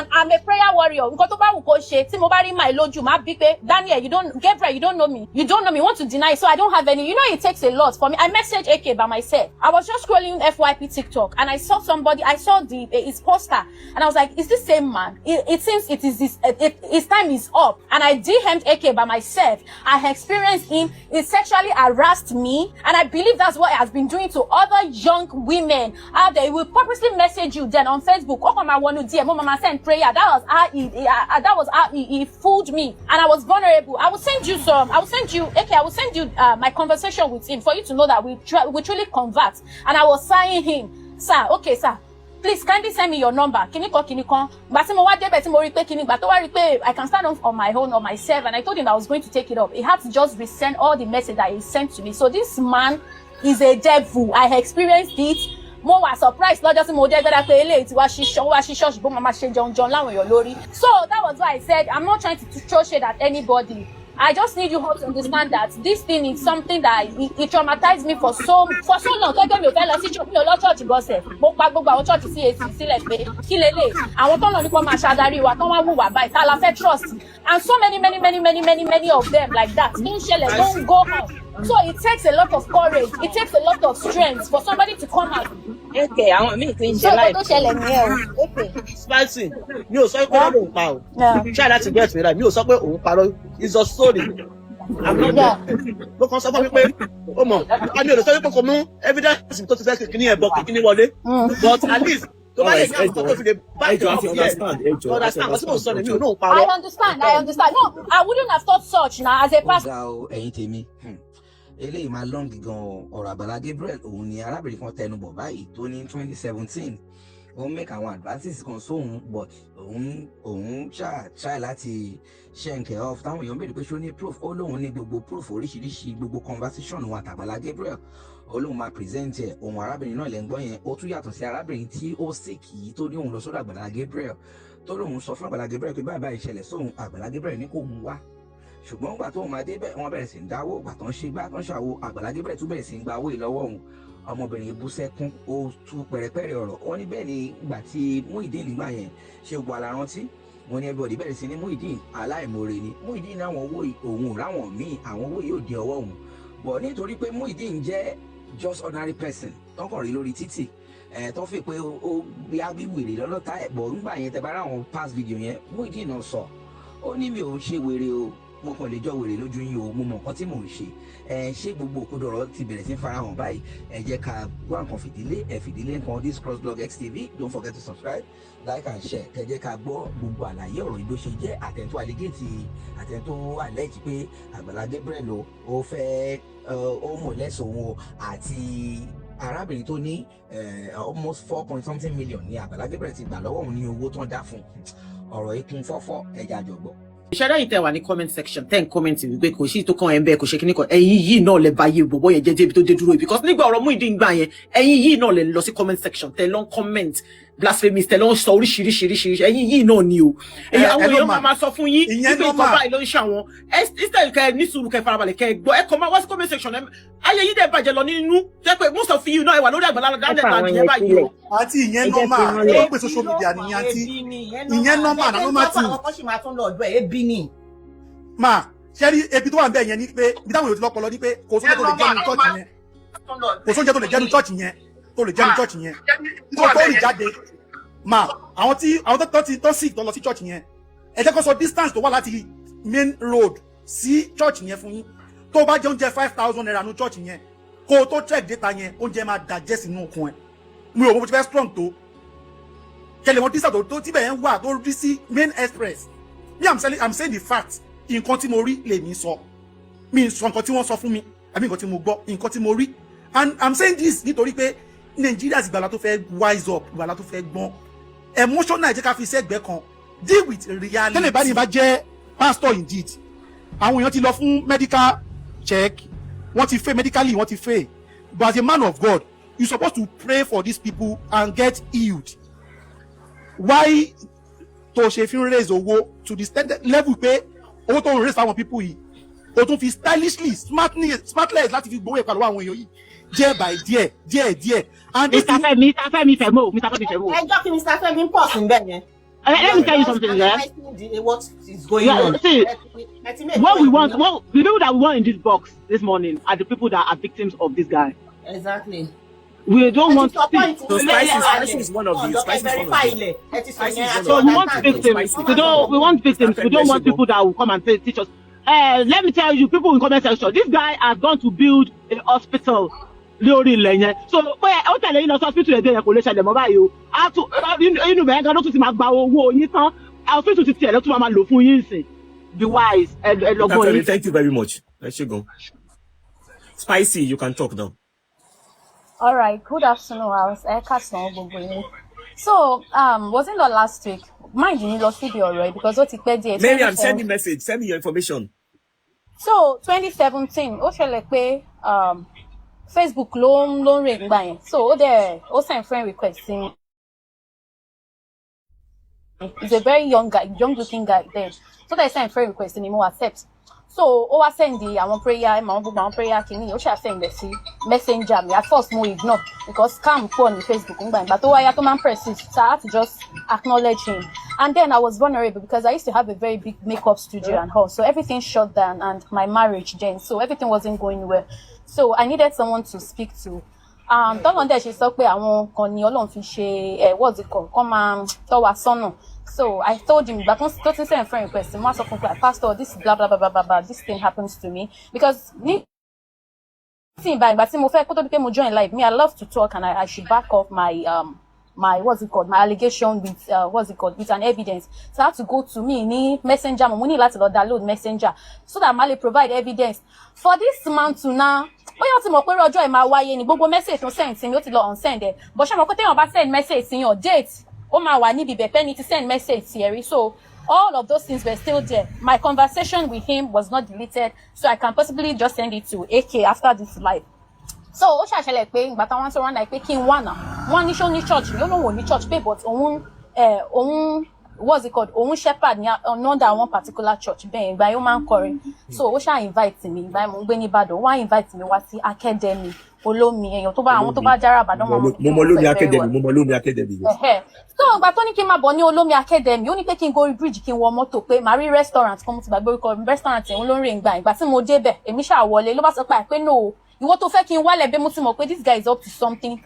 And I'm a prayer warrior. Nǹkan tó bá wù kó ṣe, tí mo bá rí màá lójú, má bí pé, "Daniel, you don't, Gabriel, you don't know me. You don't know me. You want to deny, so I don't have any." It takes a lot for me. I message AK by myself. I was just scrolling FYP TikTok and I saw somebody, I saw the his poster and I was like, "Is this same man?" It seems it is this, his time is up. And I DM'd AK by myself. I experienced him. He sexually harassed me. And I believe that's what he has been doing to other young women out there. He will purposely message you then on Facebook. Oh, my one DM, oh, mama send prayer. That was how he fooled me. And I was vulnerable. I will send you some, I will send you, okay, I will send you my conversation with him for you to know that we truly convert. And I was signing him, "Sir, okay, sir, please kindly send me your number," kíní kan kíní kan. Gbà tí mo wá débẹ̀, tí mo rí pé kíní, gbà tó wá rí pé I can stand on my own, on myself, and I told him I was going to take it up, he had to just resend all the message that he sent to me. So this man is a devil. I experienced it. Mo wà surprised lọ́jọ́ tí mo dé gbẹ́dá pé eléyìí tí wá ṣí ṣọ́ọ̀ṣì, bó máa ma ṣe jẹun jẹun láwọn èèyàn lórí. So that was why I said I'm not trying to throw shade at anybody. I just need you all to understand that this thing is something that it traumatized me for so long. Gẹ́gẹ́ mi ò fẹ́ lọ sí church, mi ò lọ church gọ́sẹ̀. Mo pa gbogbo àwọn church CAC sílẹ̀ pé kí lélẹ̀ àwọn tó ń lọ nípa máa ṣàdarí wa tó wá wùwà báyìí, tá la fẹ́ trust? And so many, many, many, many, many, many of them like that tó ń ṣẹlẹ̀, tó ń go on. So it takes a lot of courage, it takes a lot of strength for somebody to come out. Okay, àwọn míì ti ń So ṣe nǹkan láì tó ṣẹlẹ̀ nìyẹn o. Okay. Spicy, mi ò sọ pé òun pa o. Try láti get me right. Mi ò sọ pé òun parọ́. It's a story. I'm not there. Mo kàn sọ fún mi pé ó mọ̀ àmì ò lè sọ pé kò mú evidence tó ti fẹ́ kíní ẹ̀ bọ̀ kíní wọlé, but at least tó bá lè ní àwọn tó fi lè back Ẹ jọ̀ọ́, up àti here. understand, ẹ jọ̀ọ́, àti Understand nǹkan tí mo sọ ni, mi ò understand. náà I parọ́. understand, I understand. No, I wouldn't have thought such now as a Ó pastor. ga o, ẹ̀yin tèmi. Eléyìí máa long gan o. Ọ̀rọ̀ Àgbàlá Gabriel òun ni arábìnrin kan tẹnu bọ̀ báyìí tó ní 2017 ó make àwọn advances kan sóhun, but òun ṣáà try láti ṣẹ́ǹkẹ́ off. Táwọn èèyàn béèrè pé ṣó ní proof, ó lóun ní gbogbo proof oríṣiríṣi, gbogbo conversation òun àtàgbàlá Gabriel, ó lóun máa present ẹ̀. Ohun arábìnrin náà lẹ́ ń gbọ́ yẹn. Ó tún yàtọ̀ sí arábìnrin tí ó sick yìí tó ní òun lọ sọ́dọ̀ Àgbàlá Gabriel, tó lóun sọ fún Àgbàlá Gabriel pé báyìí báyìí ṣẹlẹ̀ sóhun. Àgbàlá Gabriel ní kó mú wá, ṣùgbọ́n ìgbà tó máa débẹ̀, wọ́n bẹ̀rẹ̀ sí ń dáwó. Ìgbà tó ń ṣe gbá tó ń ṣàwo, Àgbàlá Gabriel tún bẹ̀rẹ̀ sí ń gba owó yìí lọ́wọ́ òun. Ọmọbìnrin yìí bú sẹ́kún, ó tú pẹ̀rẹ̀pẹ̀rẹ̀ ọ̀rọ̀. Wọ́n ní bẹ́ẹ̀ ni ìgbà tí Muyideen nígbà yẹn ṣe gbọ́ àlà rántí, wọ́n ní everybody bẹ̀rẹ̀ sí ní Muyideen aláìmoore ni Muyideen ní àwọn owó yìí, òun ò ráwọn míì, àwọn owó yìí ò dé ọwọ́ òun bọ̀, nítorí pé Muyideen jẹ́ just ordinary person tọkàn rí lórí títì ẹ, tó fi pé ó bí bí wèrè lọ́lọ́ta ẹ̀ bọ̀. Ńgbà yẹn, tẹ bá ráwọn past video yẹn, Muyideen náà sọ, ó ní mi ò ń ṣe wèrè o, mo kàn lè jọ wèrè lójú yín o, mo mọ nǹkan tí mò ń ṣe. Ẹ ṣé gbogbo òkodoro ti bẹ̀rẹ̀ sí farahàn báyìí. Ẹ jẹ́ ká wá nǹkan fìdílé ẹ fìdílé nǹkan. This Crossblog XTV, don't forget to subscribe, like and share. Kẹ́ jẹ́ ká gbọ́ gbogbo àlàyé ọ̀rọ̀ yìí bó ṣe jẹ́, àtẹ̀ntó allege, àtẹ̀ntó allege pé Àgbàlá Gabriel o, ó fẹ́ ó molest òun o, àti arábìnrin tó ní almost four point something million ní Àgbàlá Gabriel ti gbà lọ́wọ́ òun ní owó tó ń dá fún un. Ọ̀rọ̀ yìí kún fọ́fọ́, ẹja àjọgbọ́. Ìṣẹ́dá yìí tẹ́ wà ní comment section, ten comment wípé kò sí tó kàn ẹ̀ ń bẹ́ẹ̀, kò ṣe kíní kan. Ẹ̀yin yìí náà lè ba iye bọ̀bọ̀ yẹn jẹ́ débi tó dé dúró yìí, because nígbà ọ̀rọ̀ Muyideen gbà yẹn, ẹ̀yin yìí náà lè lọ sí comment section, tẹ́ lọ ń comment blasphemy, tẹ́ lọ ń sọ oríṣiríṣiríṣiríṣi. Ẹ̀yin yìí náà ni o. Ẹ̀yin àwọn Ẹ ló èèyàn mà. máa sọ fún yín Ìyẹn wípé nǹkan normal. báyìí ló ń ṣàwọn. Instead kẹ́ ní sùúrù, kẹ́ farabalẹ̀, kẹ́ gbọ́, ẹ kàn máa wá sí comment section, ayé yìí dẹ̀ bàjẹ́ lọ nínú jẹ́ pé most of you náà ẹ wà lórí Àgbàlá Ẹ Daniel fa àwọn nìyẹn yẹn báyìí sílẹ̀. o. Àti ìyẹn Ẹ jẹ́ fi normal. wọ́n Ẹ lẹ̀. wọ́n pè social media nìyẹn, àǹtí. Ìyẹn normal na normal thing. Àwọn kan sì máa tún lọ ọ̀dọ̀ ẹ̀, ebi ni. Máa ṣe rí ebi tó wà ń bẹ̀ yẹn ni pé ibi táwọn èèyàn ti lọ́pọlọ ni pé kò sóúnjẹ tó lè jẹ́nu church yẹn, kò sóúnjẹ tó lè jẹ́nu church yẹn, tó lè jẹ́nu church yẹn tó rìn jáde. Máa àwọn tí àwọn tó ti tó sì tó lọ sí church yẹn, ẹ jẹ́ kó sọ distance tó wà láti main road sí church yẹn fún yín. Tó bá jẹ oúnjẹ ₦5,000 nu church yẹn, kó o tó check data yẹn, oúnjẹ máa digest inú okun ẹ. Mi ò mọ bó ti fẹ́ strong tó kẹlẹ̀ wọn distance tó tíbẹ̀ yẹn wà tó rí sí main express. Me, I'm saying the fact. Nǹkan tí mo rí lèmi sọ. Mi sọ nǹkan tí wọ́n sọ fún mi àbí nǹkan tí mo gbọ́, nǹkan tí mo rí. And I'm saying this nítorí pé Nàìjíríà ìgbàlá tó fẹ́ wise up, ìgbàlá tó fẹ́ gbọ́n emotional, jẹ́ ká fi sẹ́gbẹ̀ẹ́ kan, deal with reality. Tẹ́lẹ̀ bá ní bá jẹ́ pastor indeed, àwọn èèyàn ti lọ fún medical check, wọ́n ti fail medically, wọ́n ti fail. But as a man of God, you suppose to pray for these people and get healed. Why tó ṣe fi ń raise owó to the standard level pé owó tó ń raise fáwọn people yìí, o tún fi stylishly, smartly, smartless láti fi gbowó ìpàlọ́wọ́ àwọn èèyàn yìí díẹ̀ by díẹ̀ díẹ̀ díẹ̀ and this Mr. Femi, Mr. Femi Femo, Mr. Femi Femo. Ẹ jọ́ kí Mr. Femi pọ̀ sí bẹ́ẹ̀ yẹn. Let me tell you something, yeah. What is going Yeah, on? see, Ẹ ti make what we point want, now. what the people that we want in this box this morning are the people that are victims of this guy. Exactly. We don't Ẹ ti want sọ see, point So yín Spicy, lẹ́yìn Spicy is one of the ọ̀dọ́ Spicy is one of verify them. ilẹ̀ ẹ ti sọ Spicy yẹn is àti one So of we them. want understand. victims. Spicy. We don't. We want victims. Mr. We don't Femi want Eshegon. people that will come and say, teach us. Let me tell you, people in comment section, this guy has gone to build a hospital lórí ilẹ̀ yẹn. So pé ó tẹ̀lé yín lọ sí hospital ẹ̀dẹ̀ yẹn kò lè ṣẹlẹ̀ mọ́ báyìí o. Á tún inú bẹ̀rẹ̀ gan ló tún ti máa gba owó yín tán. Hospital ti tiẹ̀ ló tún máa lò fún yín sìn. Be wise, ẹ Mr. lọ́gbọ́n Femi, yín. thank you very much. Eshegon. Spicy, you can talk now. All right, good afternoon, house. Ẹ káàsán gbogbo yín. So, wasn't that last week? Mind mi lọ síbi ọ̀rọ̀ yìí because ó ti pẹ́ díẹ̀. Mariam, 2017. send me message. Send me your information. So, 2017, ó ṣẹlẹ̀ pé Facebook ló ń rè nígbà yẹn. So, ó dẹ̀ ó send friend request sí mi. He's a very young guy, young looking guy then. So, dẹ̀ send friend request sí mi, mo accept. So, ó wá send àwọn prayer, àwọn gbogbo àwọn prayer kìíní, ó ṣáà send ẹ̀ sí messenger mi. At first, mo ignore because scam pọ̀ ní Facebook nígbà yẹn. Ìgbà tó wáyá tó máa ń persist, so I had to just acknowledge him. And then I was vulnerable because I used to have a very big makeup studio and all. So everything shut down and my marriage then. So everything wasn't going well. So I needed someone to speak to. Tọ́lọ́n dẹ̀ ṣe sọ pé àwọn kan ni Ọlọ́run fi ṣe ẹ̀, what's it called, kọ́ máa tọ́ wa sọ́nà. So I told him, ìgbà tó ti ń send friend request, mo wá sọ fún un pé, "Pastor, this blah blah blah blah blah blah, this thing happens to me." Because ní tí ìgbà tí mo fẹ́ kó tó di pé mo join live, me, I love to talk and I should back up my what's it called, my allegation with what's it called, with an evidence. So I had to go to me ní messenger, mo ní láti lọ download messenger so that ma lè provide evidence for this man to now. Bóyá ó ti mọ̀ pé ọjọ́ ẹ̀ máa wáyé ni, gbogbo message tó send sí mi, ó ti lọ unsend ẹ̀, but ṣé mo pé téèyàn bá send message sí yàn, date ó máa wà níbi bẹ̀ pé ní ti send message sí ẹ rí. So all of those things were still there. My conversation with him was not deleted, so I can possibly just send it to AK after this live. So ó ṣàṣẹlẹ̀ pé ìgbà táwọn sọ wọn náà pé kí n wà náà, wọn ní ṣó ní church, yóò lóun ò ní church pé, but òun what's it called, òun shepherd ní under one particular church bẹ́ẹ̀. Ìgbà yẹn ó máa ń kọrin, so ó ṣáà invite mi. Ìgbà yẹn mò ń gbé ní Ìbàdàn, ó wá invite mi wá sí academy Olómi. Èèyàn tó bá àwọn tó bá jára Ìbàdàn máa Mo mọ Olómi Academy, mo mọ Olómi Academy. Ẹ̀hẹ́. So ìgbà tó ní kí n máa bọ̀ ní Olómi Academy, ó ní pé kí n gorí bridge, kí n wọ mọ́tò, pé màá rí restaurant kan. Mo ti gbàgbé orúkọ restaurant yẹn ló ń rìn. Ìgbà tí mo débẹ̀, èmi ṣáà wọlé, ló bá sọ pé no, ìwọ tó fẹ́ kí n wálẹ̀ bẹ́ẹ̀, mo ti mọ̀ pé this guy is up to something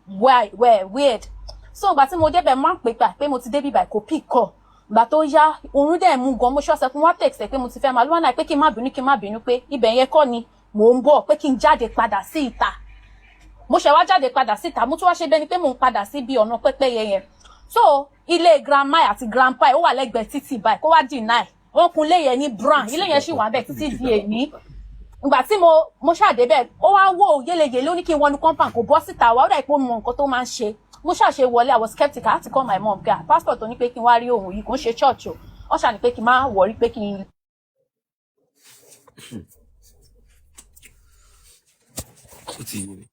why weird. So ìgbà tí mo débẹ̀, máa ń pè pé mo ti débi báyìí, kò pick call. Ìgbà tó yá, oorun dẹ̀ mú gan, mo ṣọ́ọ̀ṣẹ́ fún wá text ẹ̀ pé mo ti fẹ́ máa lọ́wọ́ náà, pé kí n má bínú, kí n má bínú, pé ibẹ̀ yẹn kọ́ ni mò ń bọ̀, pé kí n jáde padà sí ìta. Mo ṣe wá jáde padà síta, mo tún wá ṣe bẹ́ẹ̀ ni pé mò ń padà sí bí ọ̀nà pẹ́pẹ́yẹ yẹn. So ilé grandma àti grandpa ẹ̀ ó wà lẹ́gbẹ̀ẹ́ títì báyìí, kó wá deny. Wọ́n kun ilé yẹn ní brown, ilé yẹn sì wà bẹ́ẹ̀ títí di èní. Ìgbà tí mo ṣàdébẹ̀, ó wá wò yéleyèlé, ó ní kí n wọnú compound, kò bọ́ síta wá. Ó dà pé ó mọ nǹkan tó máa ń ṣe. Mo ṣàṣe wọlé. I was skeptical. I had to call my mom pé, "Pastor tó ní pé kí n wá rí òun yìí, kò ń ṣe church o." Wọ́n ṣàní pé kí n má worry, pé kí n Ó ti yé mi.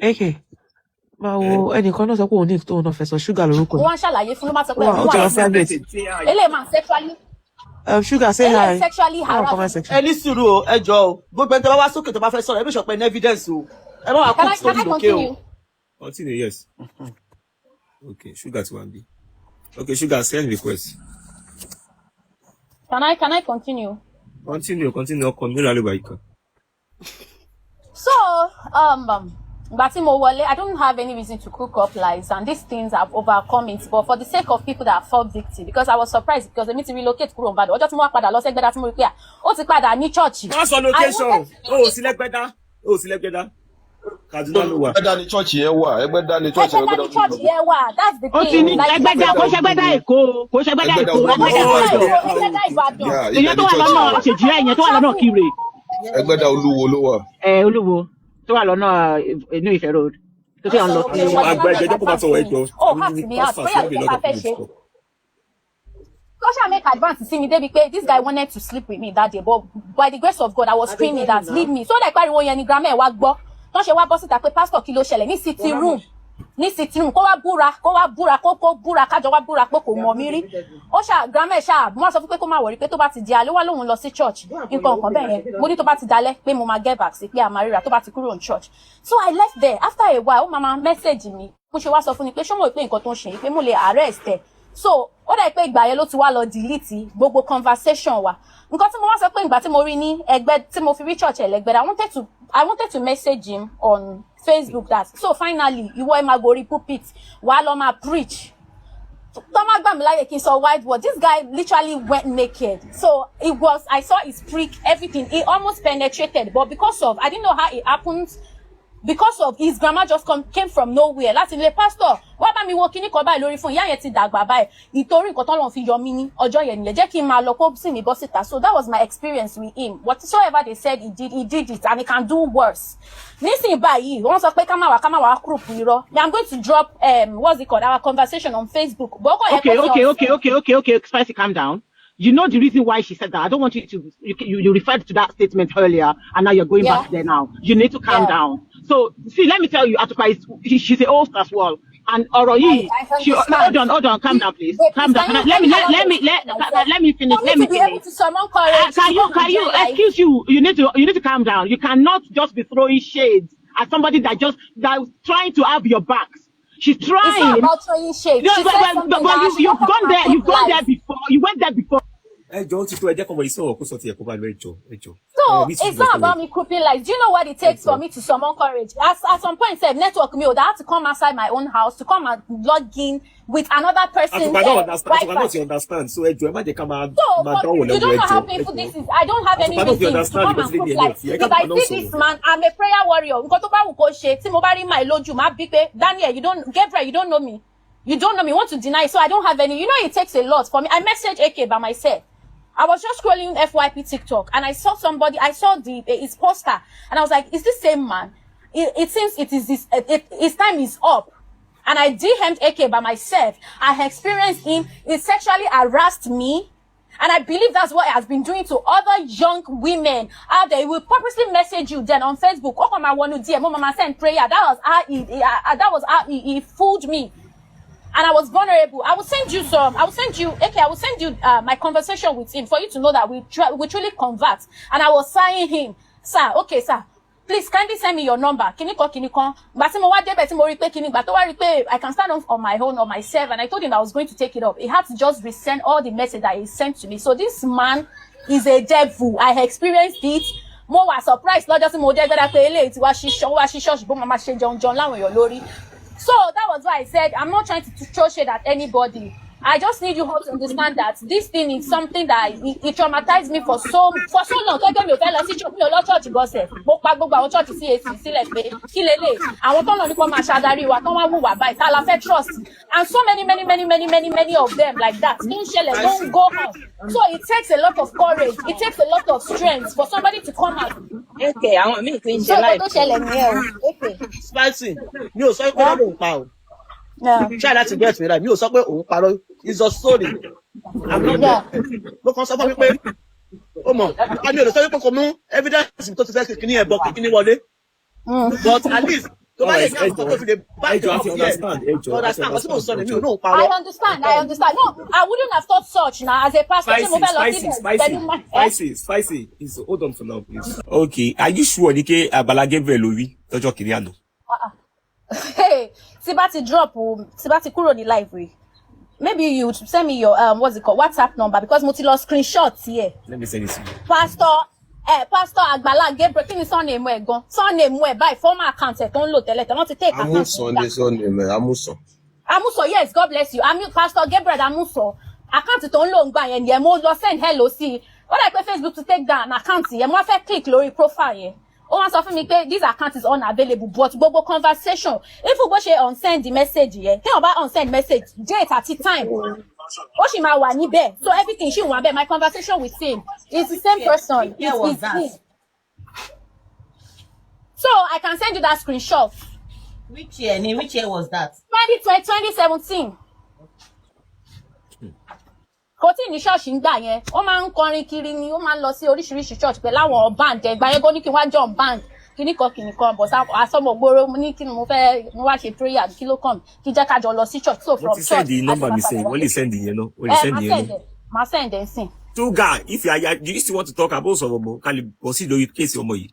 AK máa wo ẹnìkan náà sọ pé òun ní tóun náà fẹ́ sọ, Ṣúgà lórúkọ Mo ẹ̀. wá ń ṣàlàyé fún, ló bá sọ pé Ó wà òun ó ti wà wá private. Eléyìí máa sexually Sugar, say eléyìí hi. sexually Ó wà harass comment section. Ẹ ní sùúrù o, ẹ jọ o. Gbogbo ẹni tó bá wá sókè tó bá fẹ́ sọ̀rọ̀, ẹ bí sọ pé ní evidence o, ẹ má wá Can cook I can story I lókè o. continue? Continue, yes. Okay, Sugar ti wà níbí. Okay, Sugar, send request. Can I continue? Continue, continue, ọkọ mi lálẹ́ báyìí kan. So, ìgbà tí mo wọlé, I don't have any reason to cook up lies, and these things have overcome it. But for the sake of people that fall victim, because I was surprised, because èmi ti relocate kúrò n'Ìbàdàn. Ọjọ́ tí mo wá padà lọ sẹ́gbẹ́dá tí mo rí pé à, ó ti padà ní church. Má sọ I location. wanted O ò sí lẹ́gbẹ́dá. O ò sí lẹ́gbẹ́dá. Kaduna ló wà. Ẹgbẹ́dá ni church yẹn wà. Ẹgbẹ́dá ni church yẹn. Ẹgbẹ́dá ní church yẹn wà. That's the Ó ti thing. ní Like Ẹgbẹ́dá, kò ṣe Ẹgbẹ́dá Èkó o, kò ṣe Ẹgbẹ́dá Ẹgbẹ́dá Èkó, Olúwo. Ẹgbẹ́dá Ẹgbẹ́dá Ìbàdàn. Èkó, Ẹgbẹ́dá Ìbàdàn. Yeah, ibẹ̀ Ìyẹn tó ni wà church lọ́nà yẹn wà. Àṣejìrẹ́, ìyẹn tó wà lọ́nà Kire. Ẹgbẹ́dá Olúwo ló wà. Ẹ Olúwo tó wà lọ́nà inú Ìfẹ́ road tó sì ń lọ sí. Àgbà ẹ̀jẹ̀ jẹ́ kó máa sọ̀rọ̀ ẹjọ́. Ó heart me out. Prayer ló bá fẹ́ ṣe. Tó ṣáà make advance sí mi débi pé this guy wanted to sleep with me that day, but by the grace of God, I was screaming that leave me. So that pariwo yẹn ni grandma ẹ̀ wá gbọ́. Tó ṣe wá bọ́ síta pé, "Pastor, kí ló ṣẹlẹ̀?" ní sitting room, ní sitting room, kó wá búra, kó wá búra, kó búra, kájọ wá búra pé kò mọ̀ mí rí. Ó ṣáà grandma ẹ̀ ṣáà mo wá sọ fún pé kó má worry, pé tó bá ti di alẹ́, ó wá lóun lọ sí church, nǹkan nǹkan bẹ́ẹ̀ yẹn. Mo ní tó bá ti dalẹ́ pé mo máa get back sí, pé a máa ríra tó bá ti kúrò ní church. So I left there. After a while, ó máa message mi. Mo ṣe wá sọ fún ni pé ṣé mo rò pé nǹkan tó ń ṣe yìí, pé mo lè arrest ẹ̀ So ó dẹ̀ pé ìgbà yẹn ló ti wá lọ delete gbogbo conversation wa. Nǹkan tí mo wá sọ pé ìgbà tí mo rí ní ẹgbẹ́, tí mo fi rí church ẹ̀ lẹ́gbẹ̀ẹ́, I wanted to message him on Facebook that, so finally, ìwọ ẹ máa gorí pulpit, wàá lọ máa preach. Tó má gbà mí láyè kí n sọ wide word, this guy literally went naked. So it was, I saw his prick, everything. He almost penetrated, but because of, I didn't know how it happened, because of his grandma just came from nowhere láti ilé pastor wá bá mi wo kíní kan báyìí lórí fún ìyá yẹn ti dàgbà báyìí. Ìtorí nǹkan tán lọ́n fi yọ mí ní ọjọ́ yẹn nìyẹn, jẹ́ kí n máa lọ kó sì mí bọ́ síta. So that was my experience with him. Whatsoever they said he did, he did it, and he can do worse. Nísìnyí báyìí, wọ́n sọ pé ká má wá group irọ́. I'm going to drop what's it called, our conversation on Facebook, but ó kàn yẹ kó ti Okay. Spicy, calm down. You know the reason why she said that. I don't want you to. You referred to that statement earlier, and now you're going back there now. You need to calm down. So, see, let me tell you, Atupa is she's a host as well. And ọ̀rọ̀ yìí, I she understand. Hold on, hold on, calm down, please. Wait, Calm please, down. can you Let me can you let, let me let myself? Let me finish. For me Let me to be able finish. to summon courage Can to you come can and you join live. Excuse you? You need to calm down. You cannot just be throwing shades at somebody that is trying to have your backs. She's It's not trying. about throwing shade. No, She but, said but, something but, but that you she you've don't gone come there. and You've gone there live. before. You went there before. Ẹ jọ, ó ti tó. Ẹ jẹ́ kọ́mọ yìí sọ̀rọ̀, kó sọ tiẹ̀, kó bá lọ. Ẹ jọ, ẹ jọ. So Ẹ ní it's sùúrù not lọ́sọ̀rọ̀. About me cropping lies. Do you know what it takes for Ẹ jọ. Me to summon courage? At some point, sef, network me, I had to come outside my own house to come and log in with another person's Àtùpà náà understand. Àtùpà náà Wi-Fi. Ti understand, so ẹ jọ, ẹ má jẹ́ ká máa So, máa but dánwò you lẹ́wọ̀. don't Ẹ know how jọ, ẹ painful jọ. this is. I don't have any Àtùpà náà fi reason to understand come because and lady prove ẹ̀ náà lies. fi ẹ If ká I àtùpà náà see this sọ̀rọ̀. man, I'm a prayer warrior. Nǹkan tó bá wù kó ṣe, tí mo bá rí màá lójú, màá bí pé, "Daniel, you don't, Gabriel, you don't know me. You don't know me. You want to deny it." So I don't have any. You know, it takes a lot for me. I message AK by myself. I was just scrolling FYP TikTok and I saw somebody, I saw the his poster and I was like, "Is this same man?" It seems it is this, his time is up. And I DM'd AK by myself. I experienced him. He sexually harassed me. And I believe that's what he has been doing to other young women out there. He will purposely message you then on Facebook. "Oh, come, I want to DM. Oh, mama, send prayer." That was how he fooled me and I was vulnerable. I will send you some. I will send you. Okay, I will send you my conversation with him for you to know that we truly convert. And I was saying him, "Sir, okay, sir, please kindly send me your number." Kíní kan, kíní kan. Ìgbà tí mo wá débẹ̀ tí mo rí pé kíní, ìgbà tó wá rí pé I can stand on my own, on myself, and I told him I was going to take it up. He had to just resend all the message that he sent to me. So this man is a devil. I experienced it. Mo wà surprised lọ́jọ́ tí mo dé gbẹ́dá pé eléyìí ti wá ṣí ṣọ́ọ̀ṣì bó máa ma ṣe jẹun jẹun láwọn èèyàn lórí. So that was why I said I'm not trying to throw shade at anybody. I just need you all to understand that this thing is something that it traumatized me for so long. Gẹ́gẹ́ mi ò fẹ́ lọ sí church, mi ò lọ church gan sef. Mo pa gbogbo àwọn church CAC sílẹ̀ pé kí lélẹ̀. Àwọn tó ń lọ ní kó máa ṣàdarí wa, tó wá wùwà báyìí, tá la fẹ́ trust. And so many, many, many, many, many, many of them like that. Tó ń ṣẹlẹ̀, tó ń go on. So it takes a lot of courage, it takes a lot of strength for somebody to come out. Okay, àwọn míì ti ń So ṣe nǹkan live. Tó ṣẹlẹ̀ nìyẹn o. Okay. Spicy, mi ò sọ pé ló ń pa o. Try láti get me right. Mi ò sọ pé òun parọ́. It's a story. I'm not there. Mo kàn sọ fún mi pé ó mọ̀ mi ò lè sọ pé kò mú evidence tó ti fẹ́ kíní ẹ̀ bọ̀ kíní wọlé, but at least tó bá lè ní àwọn tó fi lè back Ẹ jọ̀ọ́, up àti here. understand, ẹ jọ̀ọ́, àti Understand nǹkan tí mò ń sọ ni, mi ò understand. náà parọ́. I understand, I understand. No, I wouldn't have thought such now as a pastor. Ṣé mo Spicy, fẹ́ lọ spicy, síbẹ̀ spicy, pẹ̀lú ẹ́? Spicy, spicy. Please hold on for now, please. Okay, are you sure ní pé Àgbàlá Gabriel lórí lọ́jọ́ kìíní àná? Hey, tí bá ti drop o, tí bá ti kúrò ní live rí, maybe you send me your what's it called, WhatsApp number, because mo ti lọ screenshot here. Let me send it to you. Pastor Àgbàlá Gabriel, kí ni surname ẹ̀ gan? Surname ẹ̀ báyìí, former account ẹ̀ tó ń lò tẹ́lẹ̀ tẹ́lẹ̀, wọ́n ti take account Amúsàn ẹ̀ ní surname ẹ̀, Amúsàn. Amuso, yes, God bless you. Amu, Pastor Gabriel Amuso. Account tó ń lò ń gbà yẹn nìyẹn, mo lọ send hello sí i. Ó dà pé Facebook to take down account yẹn, mo wá fẹ́ click lórí profile yẹn. Ó wá sọ fún mi pé this account is unavailable, but gbogbo conversation, if bó ṣe unsend the message yẹn, téèyàn bá unsend message, date àti time, ó sì máa wà níbẹ̀. So everything ṣì wà bẹ́ẹ̀. My conversation with him is the same person. Which year was It's that? Him. So I can send you that screenshot. Which year ni? Which year was that? 2020, 2017. Kò tí ì ní ṣọ́ọ̀ṣì ń gbà yẹn. Ó máa ń kọrin kiri ni, ó máa ń lọ sí oríṣiríṣi church pẹ̀lú àwọn band. Ẹ̀gbà yẹn kó ní kí n wá join band kíní kan kíní kan, bọ̀ asọ́mọ gbòòrò. Mo ní kí ni mo fẹ́, mo wá ṣe prayer, kí ló kàn mí, kí jẹ́ ká jọ lọ sí church. So Mo from ti church send nọ́mbà mi sẹ́yìn, wọ́n lè send ìyẹn náà, wọ́n lè ẹ send máa ìyẹn send náà. ẹ, máa send ẹ sìn. Sugar, if you are, do you still want to talk about sọ̀rọ̀ mọ́? Ká lè proceed lórí case ọmọ yìí.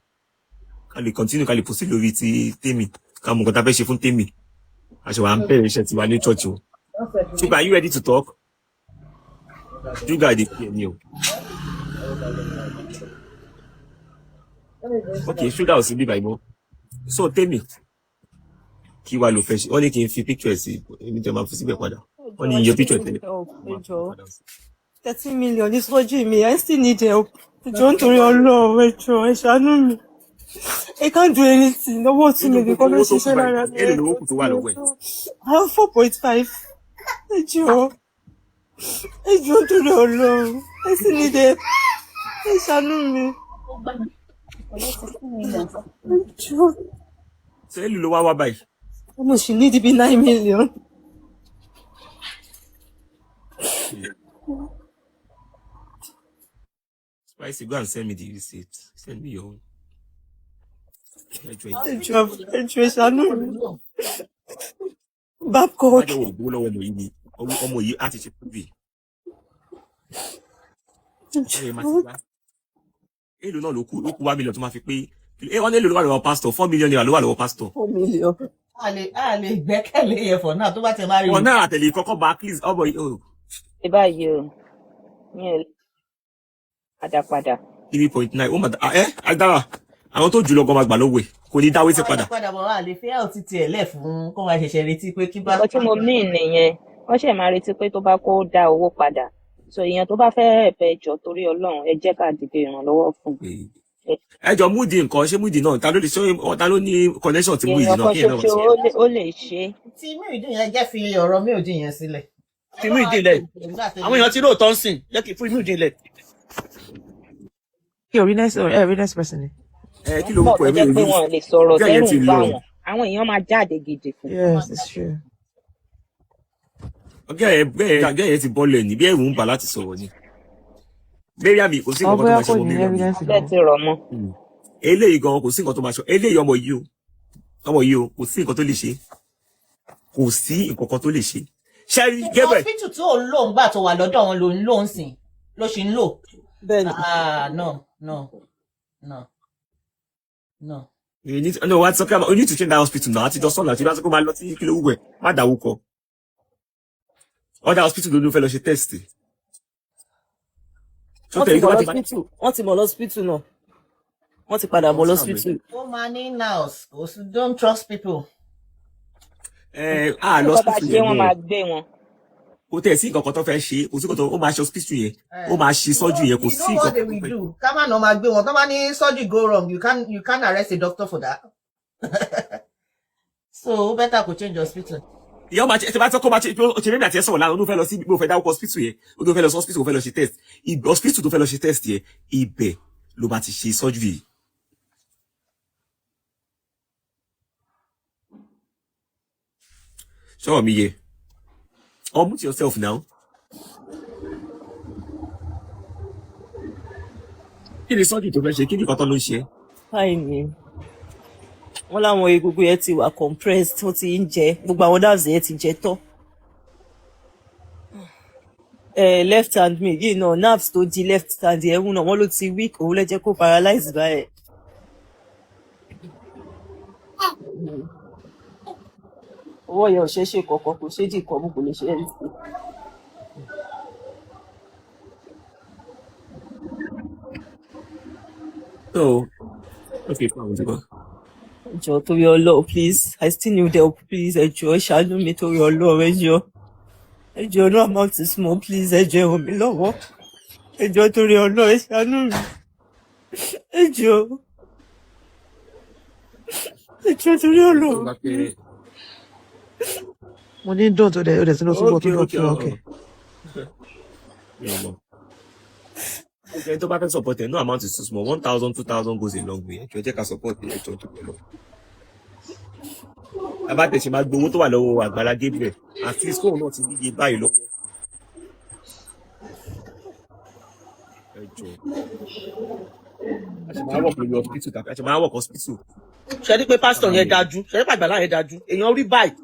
Ká lè continue, ká lè proceed lórí ti Tèmi. Ká mọ̀ nǹkan tá a fẹ́ ṣe fún Tèmi. A ṣe wà ń bẹ̀rẹ̀ iṣẹ́ tiwa ní church o. Sugar, are you ready to talk? Sugar dey fear me o. Okay, Sugar ò sí bí báyìí mọ́. So Temi, kí wàá ló fẹ́ ṣe? Wọ́n ní kí n fi picture ẹ̀ sí, èmi jẹ́ máa fi síbẹ̀ padà. Wọ́n ní Ẹjọ́, I iye still picture need tẹ́lẹ̀. help. Ẹjọ́, 13 million ní sọ́jú mi, I still need help. Ẹjọ́, nítorí Ọlọ́run, ẹjọ́, ẹ ṣàánú mi. I can't do anything. Ọwọ́ tún Nínú mi gbogbo nìkan ló owó tó kù ṣiṣẹ́ báyìí, lára mi. èlò Ẹjọ́, lówó kù tó wà torí lọ́wọ́ ẹ̀? Ọlọ́run. I have 4.5. Ẹjọ́, ẹjọ́, nítorí Ọlọ́run. I still need help. Ẹ ṣàánú mi. Ẹjọ́. Ṣé èlò ló wá wá báyìí? Mo ṣì need bí 9 million. Spicy, go and send me the receipt. Send me your own. Ẹjọ́ yìí. Ẹjọ́, ẹjọ́, ẹ ṣàánú mi. Babcock. Má jẹ́ wò gbówó lọ́wọ́ ọmọ yìí ni ọmọ yìí á ti ṣe púpì. Ọmọ yìí máa ti wá. Èlò náà ló kù, ó kù 1 million tó máa fi pé. Ẹ wọ́n ní èlò ló wà lọ́wọ́ pásítọ̀, ₦4 million ló wà lọ́wọ́ pásítọ̀. 4 million. A lè gbẹ́kẹ̀lé yẹn for now tó bá ti máa rí. Wọn náà àtẹ̀lé kọ́kọ́ bá please ọmọ yìí. Oh, Ṣe báyìí o, mi ò lè padà padà. 3.9, ó mà dá ẹ agbára àwọn tó jù lọ gan máa gbà lọ́wọ́ ẹ̀, kò ní dáwé sí padà. Padà bọ̀, a lè fi health tiẹ̀ lẹ̀ fún kó máa ṣẹ̀ṣẹ̀ retí pé kí bá. Nǹkan tí mo mean nìyẹn, wọ́n ṣẹ̀ máa retí pé tó bá kó dá owó padà. So èèyàn tó bá fẹ́ ẹ̀fẹ̀ jọ, torí Ọlọ́run, ẹ jẹ́ ká dìde ìrànlọ́wọ́ fún un. Ẹ jọ, Múdi nǹkan ṣé Múdi náà ta ló lè ṣe, ta ló ní connection ti Múdi Èèyàn náà kan kí ẹ náà wá ṣoṣo sí. ó lè ṣe é. Tí Muyideen yẹn, jẹ́ fi ọ̀rọ̀ Muyideen yẹn sílẹ̀. Fi Muyideen lẹ̀, àwọn èèyàn ti róòtọ́ ń sìn, jẹ́ kí fún Muyideen lẹ̀. Kí o rí next, ẹ rí next person ni. Ẹ kí Wọ́n pọ̀ lorúkọ tó ẹ mi jẹ́ ò pé rí wọn ò lè sọ̀rọ̀ gẹ́gẹ́ tẹ́rù ti ń bà lọ. wọ́n. Àwọn èèyàn máa jáde gidi fún un. Yes, it's true. Gẹ́gẹ́ yẹn ti bọ́lẹ̀ ní bí ẹ̀rù ń bà láti sọ̀rọ̀ ni. Mariam, kò sí Ọ nǹkan tó bóyá máa ṣe kò ọmọ ní Mariam yìí. evidence Abẹ́ lọ́wọ́. ti rọ̀ mọ́. Eléyìí gan kò sí nǹkan tó máa ṣe eléyìí, ọmọ yìí o, ọmọ yìí o, kò sí nǹkan tó lè ṣe, kò sí nǹkan kan tó lè ṣe. Ṣẹ́rí Gabriel. Hospital tó ń lò ń gbà tó wà lọ́dọ̀ wọn ló ń lò ń sìn ló ṣì ń lò. Bẹ́ẹ̀ni. Ah, no, no, no, no. You need no what talking about, you need to change that hospital now. Àti jọ sọ́nà àti lásìkò máa lọ sí kí ló wù ẹ̀ má dáwó kọ. Other hospital ló ló fẹ́ lọ ṣe test. Ṣó Wọ́n ti tẹ̀lé tó mọ̀ bá ti bá lọ́sípítù, wọ́n ti mọ̀ lọ́sípítù náà, wọ́n ti padà mọ̀ lọ́sípítù. Ó máa ní in-house, kò sí, don't trust people. Ẹ á Tí lọ nǹkan bá hospital ṣe yẹn wọ́n mọ́. máa gbé wọn. Kò tẹ̀ sí nǹkan kan tó fẹ́ ṣe, kò sí nǹkan tó ó máa ṣe hospital yẹn, ó máa ṣe surgery yẹn, kò You sí know nǹkan what they kan tó will fẹ́. do? Ká má nà máa gbé wọn tó bá ní surgery go wrong, you can arrest a doctor for that. So ó better kó change hospital. Ìyá ọmọ àti bá tọ́ kó máa ṣe ṣe mímì àti ẹ sọ̀rọ̀ lánàá, ó ló fẹ́ lọ sí ibi ó fẹ́ dáwọ́kọ hospital yẹn, ó ló fẹ́ lọ sí hospital, ó fẹ́ lọ ṣe test. Hospital tó fẹ́ lọ ṣe test yẹn, ibẹ̀ ló máa ti ṣe surgery yìí. Sọ̀rọ̀ mi yẹ, unmute yourself now. Kí ni surgery tó fẹ́ ṣe? Kí ni nǹkan tó ló ń ṣe? Fáìn ni wọ́n láwọn egungun yẹn ti wà compressed, ó ti ń jẹ gbogbo àwọn nerves yẹn ti jẹ tán. Left hand mi yìí náà, nerves tó di left hand yẹn mú náà, wọ́n ló ti weak, òun ló jẹ́ kó paralyze báyẹn. Ọwọ́ yẹn ò ṣeé ṣe kankan, kò ṣeé dì kọ́ mú, kò lè ṣe anything. So okay, fún àwọn ìjọba. Ẹ jọ̀ọ́, torí Ọlọ́run, please, I still need help, please. Ẹ jọ̀ọ́, ẹ ṣàánú mi, torí Ọlọ́run, ẹ jọ̀ọ́, ẹ jọ̀ọ́, no amount is small, please. Ẹ jọ̀ọ́, ẹ ràn mí lọ́wọ́, ẹ jọ̀ọ́, torí Ọlọ́run, ẹ ṣàánú mi, ẹ jọ̀ọ́, ẹ jọ̀ọ́, torí Tó Ọlọ́run. bá fẹ́ Mo ní dùn tó dẹ̀ ó dẹ̀ tún lọ túbọ̀ okay tún lọ okay tún okay. Mi ò mọ̀. Ẹni tó bá fẹ́ support ẹ, no amount is too small, 1,000, 2,000 goes a long way. Ẹ jọ̀ọ́, ẹ jẹ́ ká support ẹ, jọ̀ọ́ tó lọ. Bàbá tẹ̀sí máa gbowó tó wà lọ́wọ́ Àgbàlá Gabriel, at least kóun náà ti níye báyìí lọ́wọ́. Ẹ jọ̀ọ́, a ṣe máa work lórí hospital tàbí a ṣe máa work hospital. Ṣe rí pé pásítọ̀ yẹn dájú, ṣe rí pé Àgbàlá yẹn dájú, èèyàn rí báyìí.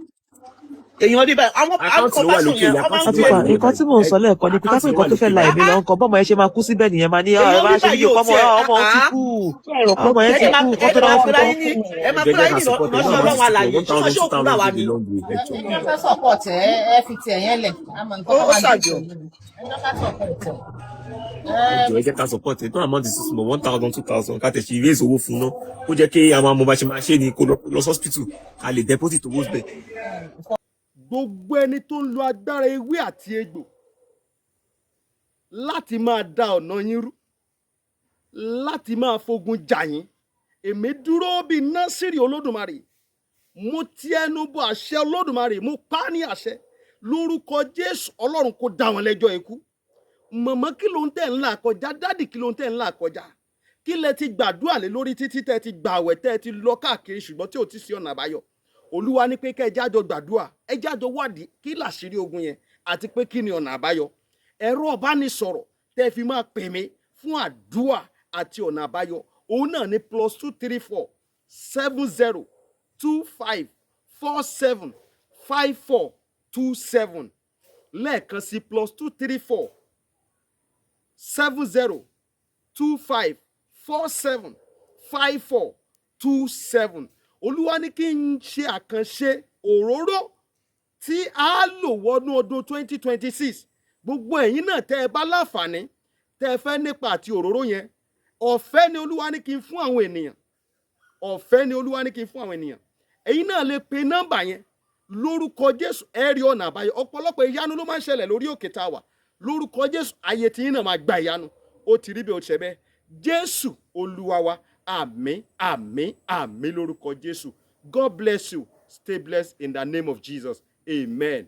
Èèyàn rí báyìí, àwọn Account ló wà compassion lókè yẹn, yìí, wọ́n máa account ń ló wà Àtùpà, lókè nǹkan tí báyìí. mò ń sọ lẹ́ẹ̀kan ni pé Account kápẹ́ ló wà nǹkan tó lókè fẹ́ la báyìí. ẹ̀mí lọ ńkọ́, bọ́mọ yẹn ṣe máa kú síbẹ̀ nìyẹn, máa ní, "Ah, ẹ Èèyàn bá rí ṣe báyìí fídíò ò pọ́mọ tiẹ̀ ọmọ òun ti kú, Ṣé ẹ rò pé ọmọ yẹn ẹ ti dẹ̀ máa kú," ẹ kó tó dẹ̀ máa dáwọ́ fún pera kọ́. yín ní ẹ máa Ẹ jẹ́ pera ká yín ní support ẹ ìránṣẹ́ náà, Ọlọ́run alààyè. one Ṣé wọ́n thousand ṣé two òkú thousand làwa is ni? a long way. Ẹ jọ. Ẹni tó fẹ́ support ẹ, ẹ fi tiẹ̀ yẹn lẹ̀. Àmọ́ nǹkan Ó tó ó máa dé ṣàjọ. pẹ̀lú ni. Ẹni tó fẹ́ support ẹ. Ẹ jọ, ẹ jẹ́ ká support ẹ. Tó amount is small, 1,000, 2,000, ká tẹ̀ ṣe raise owó fún náà. Ó jẹ́ kí àwọn ọmọ bá ṣe máa ṣe ni kó lọ sí hospital, ká lè deposit owó síbẹ̀. Gbogbo ẹni tó ń lo agbára ewé àti egbò láti máa da ọ̀nà yín rú, láti máa fogun jà yín, èmi dúró bíi Násìrì Olódùmarè, mo ti ẹnu bọ àṣẹ Olódùmarè, mo pa á ní àṣẹ lórúkọ Jésù, Ọlọ́run kó dá wọn lẹ́jọ́ ikú. Mọ̀mọ́, kí ló ń tẹ̀ ń là kọjá? Daddy, kí ló ń tẹ̀ ń là kọjá? Kí lẹ ti gbàdúrà lé lórí títí tẹ́ ti gbààwẹ̀, tẹ́ ti lọ káàkiri, ṣùgbọ́n tí ò ti sí ọ̀nà àbáyọ? Olúwa ní pé kẹ́ ẹ jájọ gbàdúrà, ẹ jájọ wádìí kí làṣírí ogun yẹn àti pé kí ni ọ̀nà àbáyọ. Ẹ̀rọ ọ̀bánisọ̀rọ̀ tẹ́ fi máa pè mí fún àdúrà àti ọ̀nà àbáyọ, òun náà ní +234 70 25 47 54 27. Lẹ́ẹ̀kan sí, +234 70 25 47 54 27. Olúwa ní kí n ṣe àkànṣe òróró tí a lò wọnú ọdún 2026. Gbogbo ẹ̀yin náà tẹ́ ẹ bá láǹfààní, tẹ́ ẹ fẹ́ nípa àti òróró yẹn, ọ̀fẹ́ ni Olúwa ní kí n fún àwọn ènìyàn. Ọ̀fẹ́ ni Olúwa ní kí n fún àwọn ènìyàn. Ẹ̀yin náà lè pe nọ́mbà yẹn. Lórúkọ Jésù, ẹ rí ọ̀nà àbáyọ. Ọ̀pọ̀lọpọ̀ ìyanu ló máa ń ṣẹlẹ̀ lórí òkè tá a wà. Lórúkọ Jésù, ayé tí yín náà máa gba ìyanu. Ó ti rí bí ó ti ṣe bẹ́ẹ̀. Jésù Olúwa wa. Àmín, àmín, àmín lórúkọ Jésù. God bless you. Stay blessed in the name of Jesus. Amen.